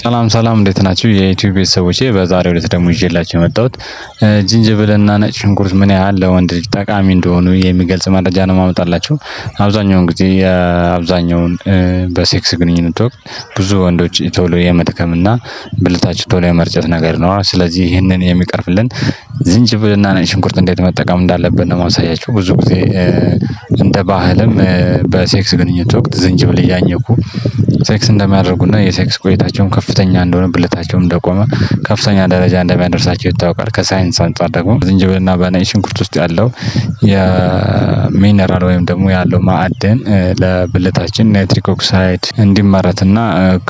ሰላም ሰላም፣ እንዴት ናችሁ የዩቲዩብ ቤተሰቦቼ? በዛሬው ዕለት ደግሞ ይዤላችሁ የመጣሁት ጅንጅብልና ነጭ ሽንኩርት ምን ያህል ለወንድ ልጅ ጠቃሚ እንደሆኑ የሚገልጽ መረጃ ነው ማመጣላችሁ። አብዛኛውን ጊዜ አብዛኛውን በሴክስ ግንኙነት ወቅት ብዙ ወንዶች ቶሎ የመድከምና ብልታቸው ቶሎ የመርጨት ነገር ነው። ስለዚህ ይህንን የሚቀርፍልን ዝንጅብልና ነጭ ሽንኩርት እንዴት መጠቀም እንዳለብን ነው ማሳያችሁ። ብዙ ጊዜ እንደ ባህልም በሴክስ ግንኙነት ወቅት ዝንጅብል እያኘኩ ሴክስ እንደሚያደርጉና የሴክስ ቆይታቸውን ከፍተኛ እንደሆነ፣ ብልታቸውም እንደቆመ ከፍተኛ ደረጃ እንደሚያደርሳቸው ይታወቃል። ከሳይንስ አንፃር ደግሞ ዝንጅብልና በነጭ ሽንኩርት ውስጥ ያለው የሚነራል ወይም ደግሞ ያለው ማዕድን ለብልታችን nitric oxide እንዲመረትና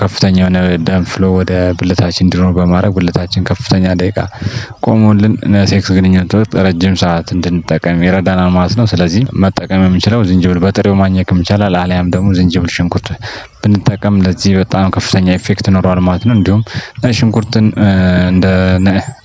ከፍተኛ የሆነ ደም flow ወደ ብልታችን እንዲኖር በማድረግ ብልታችን ከፍተኛ ደቂቃ ቆሞልን ሴክስ ግንኙነት ወቅት ረጅም ሰዓት እንድንጠቀም ይረዳናል ማለት ነው። ስለዚህ መጠቀም የምንችለው ዝንጅብል በጥሬው ማኘክም ይቻላል፣ አሊያም ደግሞ ዝንጅብል ሽንኩርት ብንጠቀም ለዚህ በጣም ከፍተኛ effect ይኖረዋል ማለት ነው። እንዲሁም ሽንኩርትን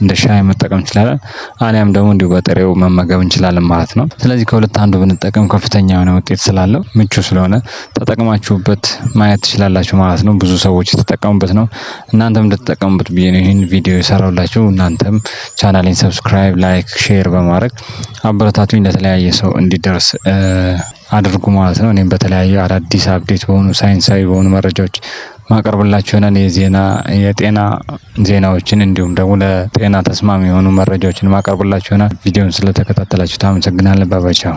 እንደ ሻይ መጠቀም እንችላለን፣ አሊያም ደግሞ እንዲሁ በጥሬው መመገብ እንችላለን ማለት ነው። ስለዚህ ከሁለት አንዱ ብንጠቀም ከፍተኛ የሆነ ውጤት ስላለው፣ ምቹ ስለሆነ ተጠቅማችሁበት ማየት ትችላላችሁ ማለት ነው። ብዙ ሰዎች የተጠቀሙበት ነው። እናንተም እንድትጠቀሙበት ብዬ ነው ይህን ቪዲዮ የሰራሁላችሁ። እናንተም ቻናሌን subscribe፣ like፣ share በማድረግ አበረታቱኝ፣ ለተለያየ ሰው እንዲደርስ አድርጉ ማለት ነው። እኔም በተለያዩ አዳዲስ update በሆኑ ሳይንሳዊ በሆኑ መረጃዎች ማቀርብላችሁ ይሆናል። የዜና የጤና ዜናዎችን እንዲሁም ደግሞ ለጤና ተስማሚ የሆኑ መረጃዎችን ማቀርብላችሁ ይሆናል። ቪዲዮን ስለተከታተላችሁ ታመሰግናለሁ። bye bye፣ ቻው።